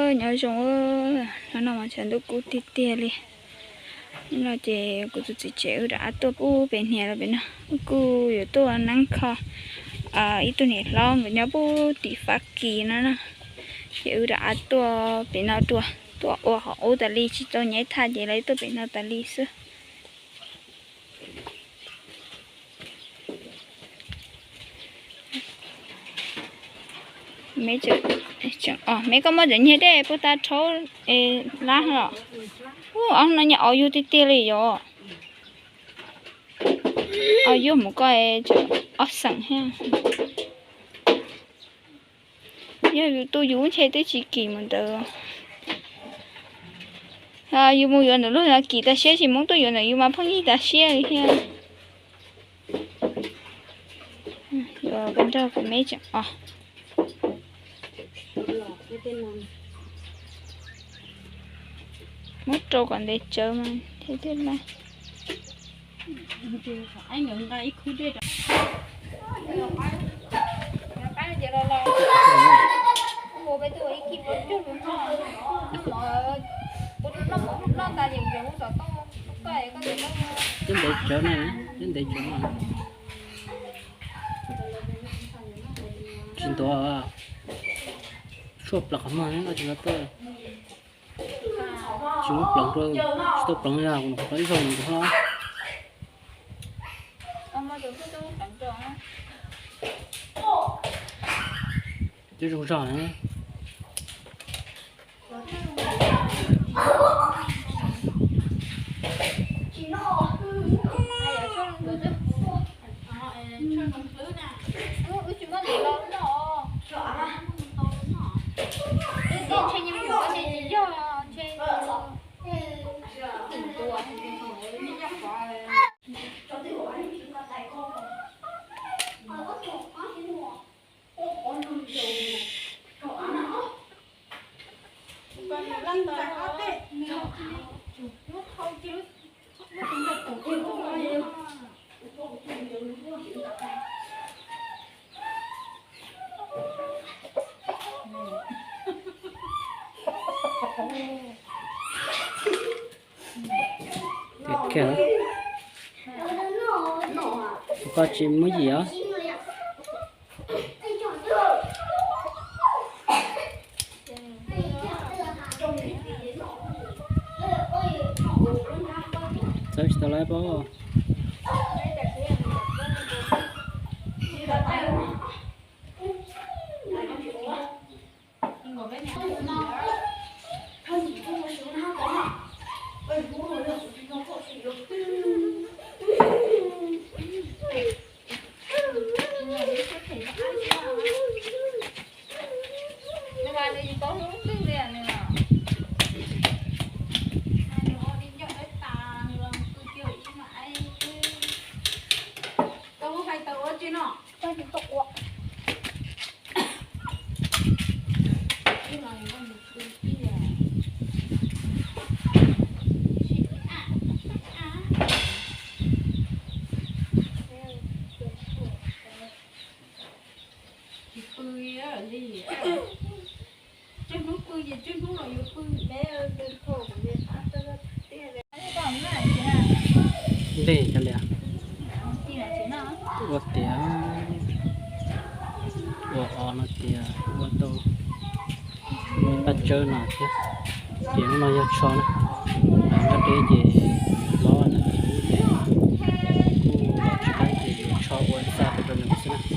Nyob zoo, hnub no mas tshav ntuj kub tiag tiag li. Hnub no ces kuv tus txiv tsev wb rov qab tuaj pub pem hniav los pem no, wb kuj yuav tuaj neeb kho ib tug niam hlob nkawd nyob pub tim Fab Kis no na. Ces wb rov qab tuaj pem no dua, tuaj ua qhov qub tas li tsis tau nyaib thaj ces lawv tuaj pem no tas li xwb. Me, koj muab cov nyiag dej puag ta rhaub lab los. Ub, ob no nyiag au yuag tiag tiag li yom. Au yuag mus koj, ob xeem thiab. Yog yus tu yus ntshe twb tsis kim mus ntawd. Yus mus yuav ntawm luag kim tas siab, tsis Hmoob tuaj yuav ntawm yus mas pheej yig tas siab li thiab. Yuav koj nrog kuv me tseem os. Muab rau kom ntev tsawv mas thiaj thiaj laib. Twb ntev tsawv na, twb ntev tsawv na. Tsis ntuav, tshuaj pleev qhov muag no tsis tau tuaj. Tsis muab pleev rau, tsis tau pleev yog kuv nov qhov ib zaug nws hlob. Twb zoo zog na. Koj tsis muab yim os. Txawb tsis tau lawm pob. Tsis pw li, tsawg hnub pw ces tsawg hnub los yuav pw. Npej cov lias ua tias, ua o no tias ua tau paj tsawb no thiab. Ces hnub no yog tsho na, nyob deb ces hlob na, kuj los tsis laib ces yuav tsho ua ib txaj rau nws xwb na.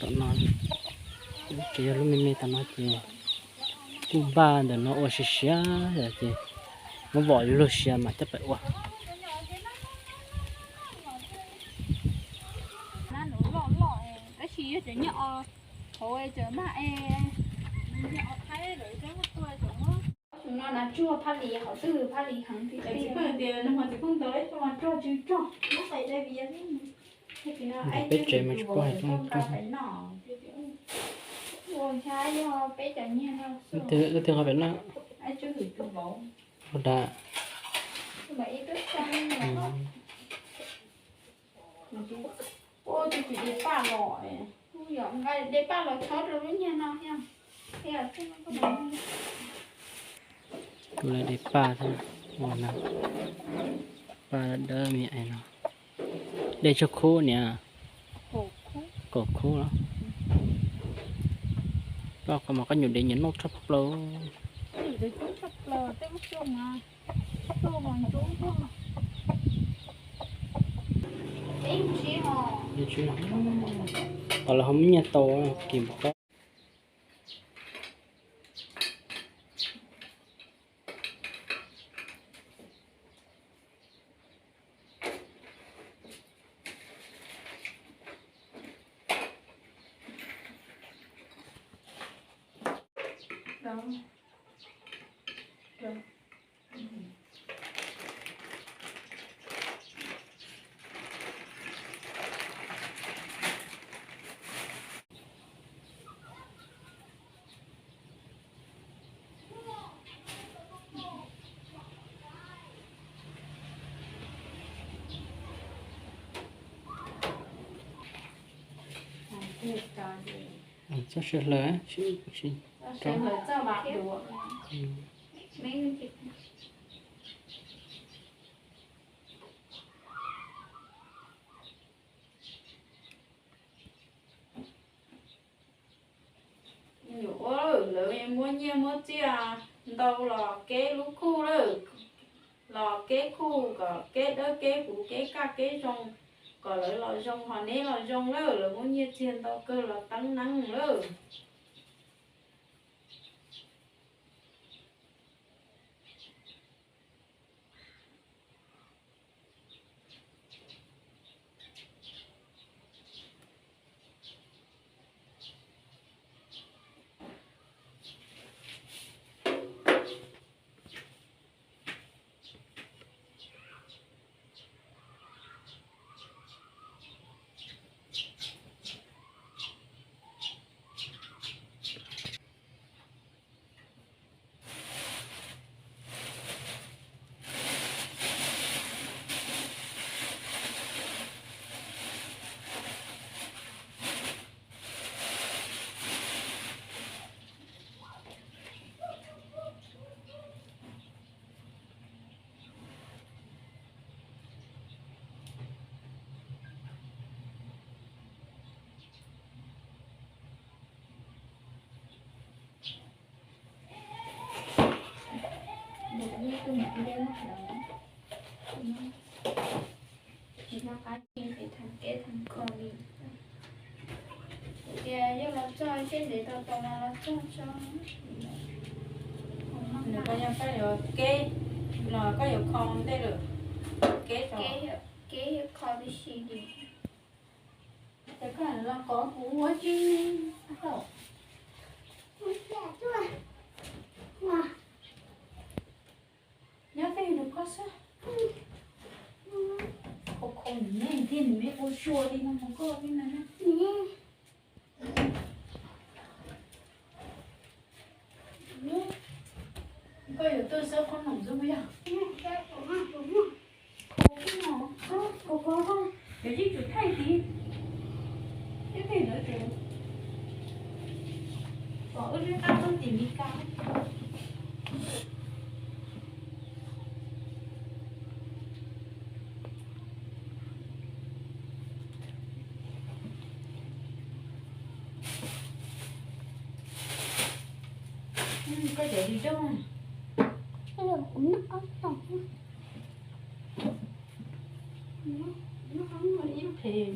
Tom no, ces yog lub me me tom no ces kuj npaj ntawm no ua siav siav ces muab vom luag siav mas coj pem ua. Tsuag phaj li qhov twg, phaj li heev tiag tiag. Ntawm peb tsev mas tsis paub hais coob coob. Leej twg ho pem no? Ua dab. Ua tus kwv de paj los, de paj los chob rau lub niag no. Tus lawv de paj thiab, ua no, paj dawb me no, de tsawg khub niam? Kaum khub los? Paj qhov mas koj nyuam dev nyuam noj tshaj plaws. Qhov lawv ho muab nyiaj tau kis npam qab. Txoj saw hlaws, txoj saw hlaws txoj mas duav. Nyuam ua lawv muab nyiaj muab txiaj ntau los keb lub khuj lawm, los keb khuj kom keb dawb keb huv keb kaj keb zoo, kom lawv los zoo ho neb los zoo lawm, lawv muab nyiaj txiag ntau kawg los teeb neeb lawm. Tias yog los txog seb ntev tau tau no los txog tso. Nws koj yog koj yuav keb los koj yuav kho ntej lawm, keb, keb kho tib si ces koj los kov kuv ua tsi. Nyob tej nws koj xwb. Khov kho nws me thiab nws me ua sua li no mus koj li no na. Koj yuav tuaj xab qhob noom xwb puas yog? Kho xwb no, kho kho, yuav yeej tsum thaij tid. Ib pliag ntawd ces kom wb lub qab txob tim Mis Kas. Koj cov li coj. Kuv noj ob tog. Noj ob tog ib phem.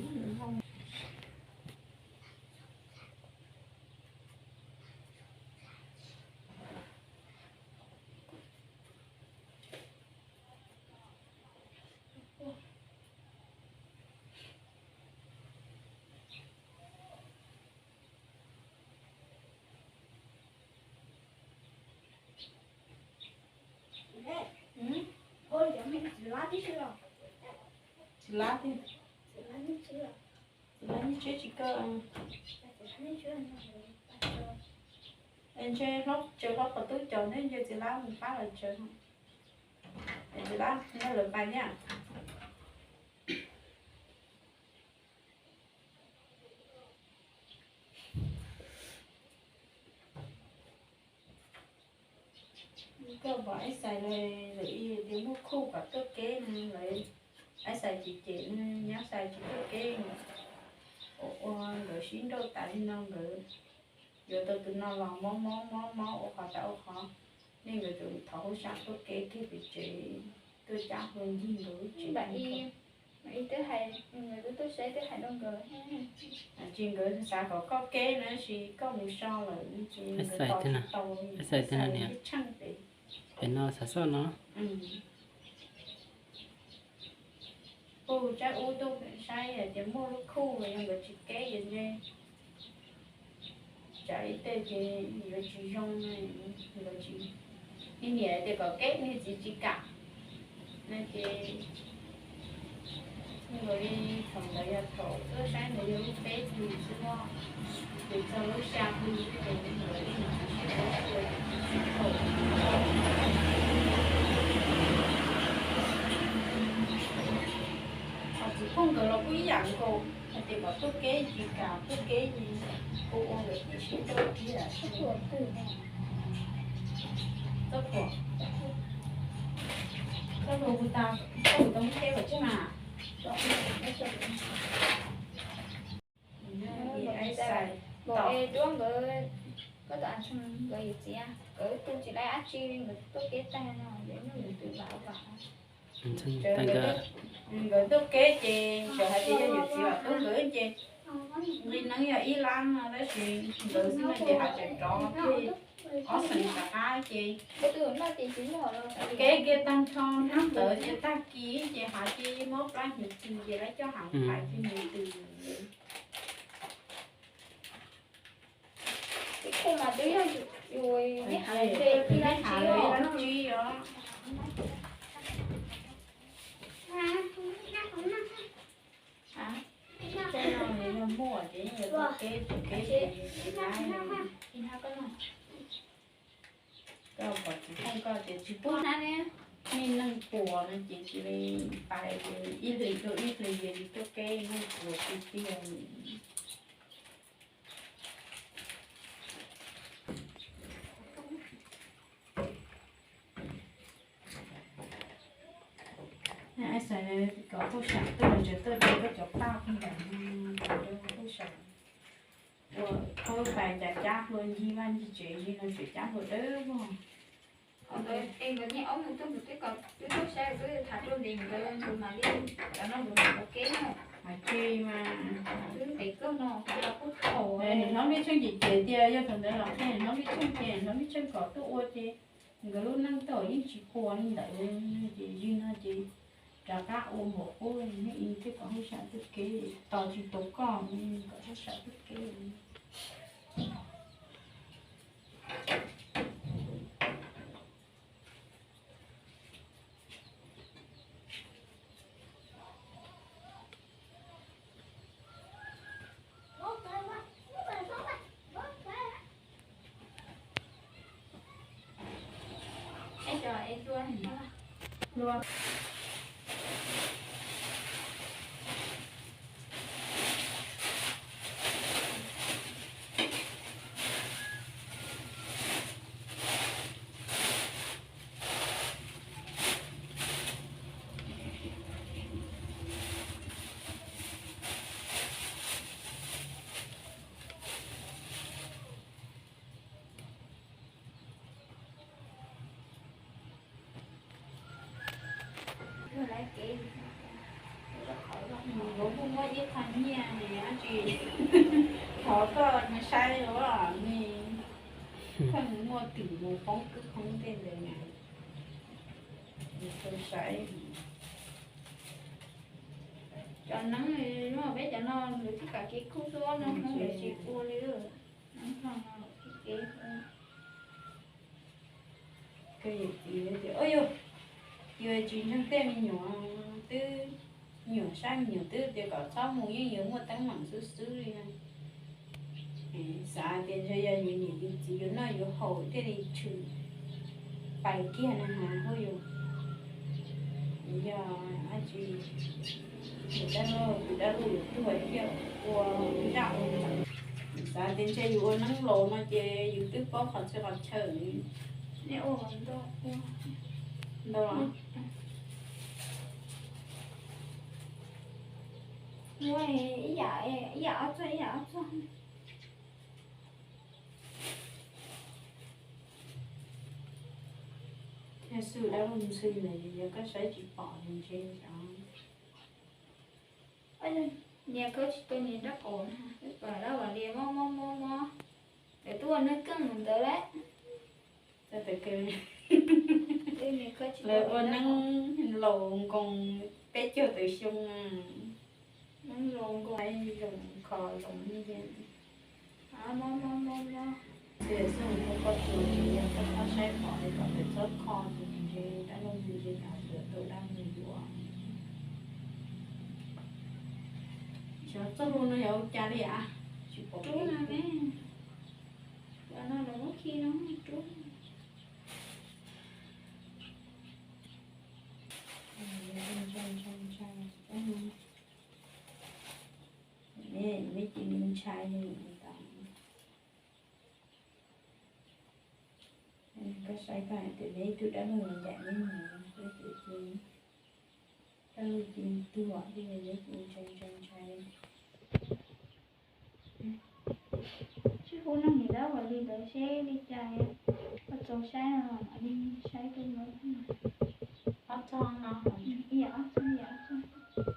Tsis lab tiag. Tsis lab nyiaj tsheb tsis kawg. Ntshe hlob, tsev hlob qhov tub cov thiab ntshe txiv lab mus pab lawv tsev. Txiv lab nrog lawv pais thiab. Koj pom Aib Xais lawm, lawv ib tias muaj khuj kom tuaj kev no, lawv Aib Xais cem cem, Nyab Xais tsis tuaj kev no. Ua ua nkawd sib nrauj tas li no nkawd yuav tau tus no los mob mob mob mob ua qhov tas ua qhov, nej nkawd tus thov hauj sam tuaj kev kiag pem tsev, tuaj cab hlua ncig nkawd lub tsev. Mas ib twb hais, nkawd twb tuaj saib twb hais rau nkawd. Tsis nkawd xav kom koj kev na, sis koj mus so lawm ces nkawd tos tsis tau, Aib Xais tsheej pem. Pem no xav soj no. Kuj tsab ub tuaj saib hais tias muaj lub khuj los yog nkawd tsis kev ces ntshe tsam ib teg ces yuav tsis zoo, nkawd tsis, niam tias kom kev niag txiv tsis kam no ces nkawd li thaum ntawd yog thaum tuaj saib ntawd yog lub peb hlis xwb, ces txog lub xya hli ces nkawd li tsis sib ua, tsis sib thaum. Ho txiv phooj nkawd los kuj ib yam nkaus, hais tias kom tuaj kev tsis kam, tuaj kev ces kuj ua nkawd tib sib nrauj kiag. Txoj phuam, txoj phuam kuv tas, txoj phuam tau muab teb kom tseg mas. Aib Xais, Npau Es Duab nkawd, koj tus a txheej nkawd yawm txiv, nkawd ib tug tsis laib dab tsi li, nkawd tuaj kev tag no, nkawd nyuj yus twm vam vam. Nkawd tuaj kev ces txawm hais tias yog yawm txiv Vam Tub nkawd ces nqi neeb yog ib lab no tab sis nkawd xwb no ces hais tseem rov kiag ob xeem rov qab ces kev kiag tag nrho hnub ntawd ces tag kis ces hais ces muab plab hnyuv tws ces lawv coj hais pais kiag hnyuv tws. Ib khub mas twb yog yus neb hais ntshe ib lab tsib os. Tej no yog muaj ces yeej yuav tau kev, tau kev ces tsis laib. Koj pom txiv phooj koj tias tsis pub neb neeg puas no ces cia li pais ces ib hlis rau ib hlis ces tuaj kev neeg puas tiag tiag. Aib Xais kom tub sam tuaj, tseem tuaj rau koj cov paj pheej ntawm no, rau tub sam ua koj pais cas cab hlua ncig vaj ncig tsev ncig no tseem cab hlua dawb vog. Nkawd yeej ob mus tuaj mus twb kom twb tuaj saib twb tham rau ntev nkawd ntug mam li cov no mus tau kev no. Hais tsis mas twb ntev kawg no kuj thaum nws hlob Nplij Tsheej ces ces tias yog thaum ntawd los qhia nws hlob Nplij Tsheej ces nws hlob Nplij Tsheej kom tuaj ua ces nkawd lub neej tau yeej tsis puas li ntawd ces zig no ces rov qab ua npaum qub, neb ib thiaj kom hauj sam tuaj kev, tos tsis tau koj kom hauj sam tuaj kev. Kuv kuj muab ib qho nyiaj ne, tsis thov koj saib ua ne, koj muaj twm mus poob kwj poob tej ntawd na. Saib cov neeb, peb cov no lawv tsis kam kev kub xwb, no Hmoob lawv tsis ua li. Neeb no kev kub. Yus tsis ntseeg tej me nyuam twb, me nyuam saib me nyuam twb tias kom txhob mus yeej yuav muaj teeb meem xwb xwb li. Xav tias ntshe yog yus niam yus txiv yus noj yus haus thiaj li tshwm pais kiag na has huj yus. Yog dab tsi, yus dab laug, yus dab laug yuav tuag thiaj ua zaj ua ntxeev. Xav tias ntshe yus ua neeb laus no ces yus twb paub qhov txhia qhov chaw li. Ntau. Ib yam, ib yam ob txoj, ib yam ob txoj. Thiab xwb dab laug ntxhw ntawd yog koj saib tsis pom ntshe os. Niam koj tsis tau niam nrab qaum na, pam dab vam li mob mob mob mob, lawv tuaj ua neeb keej mus ntawd lawm. Lawv ua neeb laus nkoos peb caug tawm xyoo. Neeb laus nkoos zoo kho zoo li. Mob mob mob mob. Txiv xwb mus kho koj tsuas tsis yog koj txhob saib pom li kom lawv txhob kho ces ntshe dab laug ntxhw ntshe yuav tau dab ntxhw yuav. Xyov txoj hlua no yog ua cas li as, tsis pom rub no ne. Ua no los muab khi no rub. Me cia li ntshai li ntawd. Koj saib koj hais tias neb ib tug dab laug ncaim neb mus, koj ces dab laug cia li tuag thiab neb cia li ntshai ntshai ntshai. Tsis hu neeg niam dab vam li ntawd seb li cas, koj txaus saib no mam li saib rau lawv. Ob txog no, ib yam ob txog, ib yam ob txog.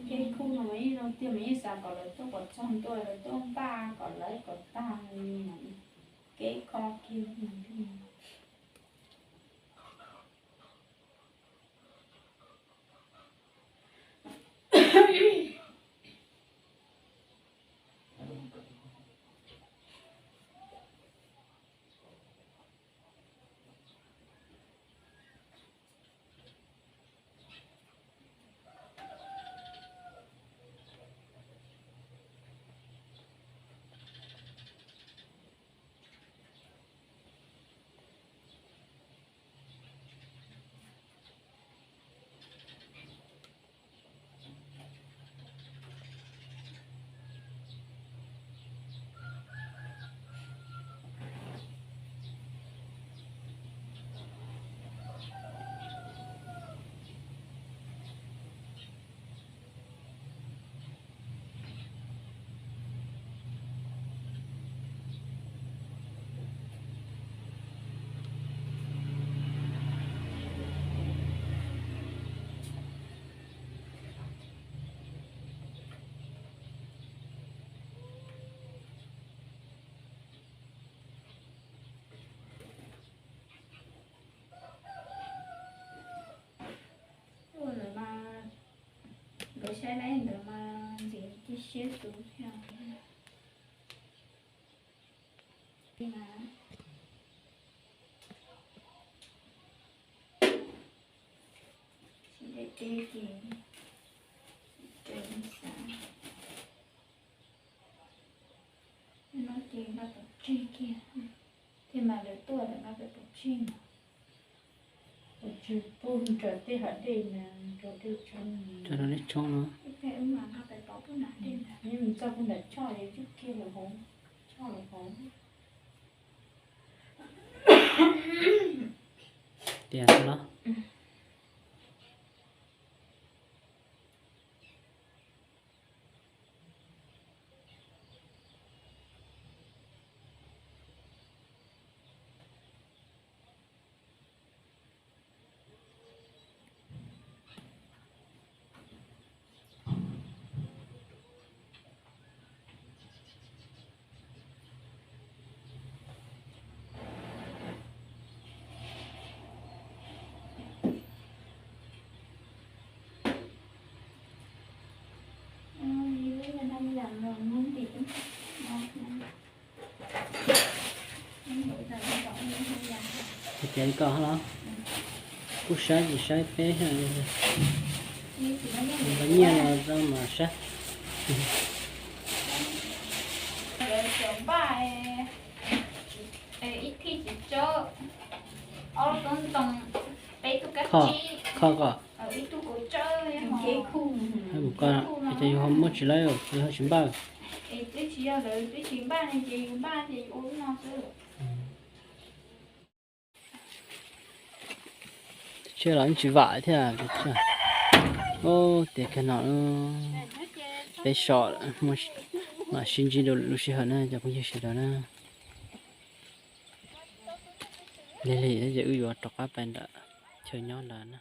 Kev khuj no mas ib zaug tiag mas yeej xav kom lawv tuaj kom txog ntua, lawv tuaj npaj kom lawv kom tag li mas kev kho kiag. Ua ntawd mas nkawd saib laib ntawd mas ntxim tib siab tus thiab. Tsis daim teb ces raws li xav. No ces nqa pov tseg kiag, thiaj mas lawv tuaj lawv nqa pem pov tseg no. Pov tseg pub rau tej hav dej na, rau dej tshoob, rau dej tshoob no. Ib pliag wb mam nqa pem pov pub nram dej ntag. Neb mus txog pub nram choj es cub kiag lawm hauv, choj lawm hauv. Tias xwb los. Hais tias li koj los, kuj saib tsis saib peb, nqa nyiaj los tau mas saib. Kho, kho koj. Mus koj, ces yus ho muab tsis lawv, yus ho tsis npaj. Tsis los tsis vam thiab. Ub, tias kawg no, peb so mam sib ntsib dua lwm lub sij hawm na cov phooj ywg sawv daws na. Lig lig ces wb yuav rov qab pais nram chaw nyob ntawd na.